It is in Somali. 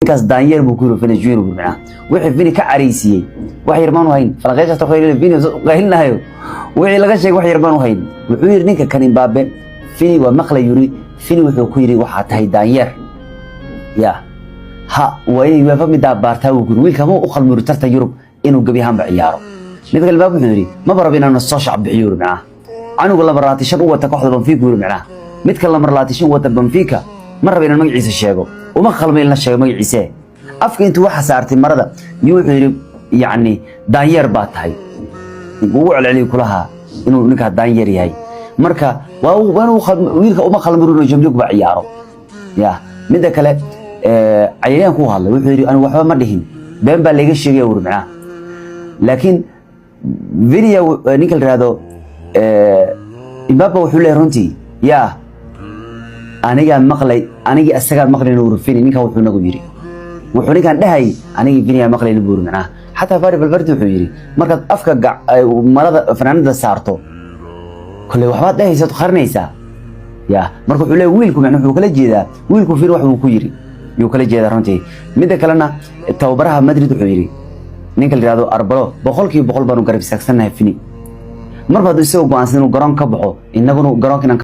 Ninkaas daanyeer buu ku yiri Vini Junior buu macnaha. Wixii Vini ka caraysiiyey wax yar maanu hayn. Falanqeysha ta Vini qaylinayo, wixii laga sheegay wax yar maanu hayn. Wuxuu yiri ninka kan Mbappe, Vini waa maqlay, yiri Vini wuxuu ku yiri waxaa tahay daanyeer. Ya ha, waa inay UEFA midaa baartaa, wuu yiri. Wiilka ma u qalmo tartan Yurub inuu gebi ahaanba ciyaaro. Mid kale Mbappe wuxuu yiri ma rabo inaan soo shacab bixiyo, yiri macnaha. Canuga lambar 25 u wata kooxda Benfica, yiri macnaha. Midka lambar 25 u wata Benfica ma rabo inaan magaciisa sheego, uma qalmo in la sheego magaciisa. Afka intuu waxa saartay marada yuu wuxuu yiri yacni daanyeer baa tahay, ugu celceliyo kulaha inuu ninkaa daanyeer yahay. Marka waa inuu wiilka uma qalmo inuu Champions League ba ciyaaro. Ya midda kale, cayayaanku u hadlay, wuxuu yidhi anigu waxba ma dhihin, been baa layga sheegaya, wuri macnaha. Laakiin Vinia, ninka la yihahdo Mbappe, wuxuu leeyahay runtii yaa anigaa maqlay, anigii asagaa maqlayn, wuri Vini. Ninkan wuxuu nagu yidhi, wuxuu ninkan dhahay anigii Viniyaa maqlayn, buu yiri macnaha. Xataa Fari Valverde wuxuu yidhi markaad afka marada fanaanada saarto kolley waxbaad dhahaysaad qarinaysaa. Ya marka wuxuu leeyahay wiilku macnaha, wuxuu kala jeedaa wiilku Vini wax buu ku yidhi yuu kala jeedaa runtii. Midda kalena, tababaraha Madrid wuxuu yidhi ninka la yihahdo Arbeloa, 100% baanu garab istaagsannahay Vini, marba hadduu isagoo go'aansan inuu garoon ka baxo, innaguna garoonka inaan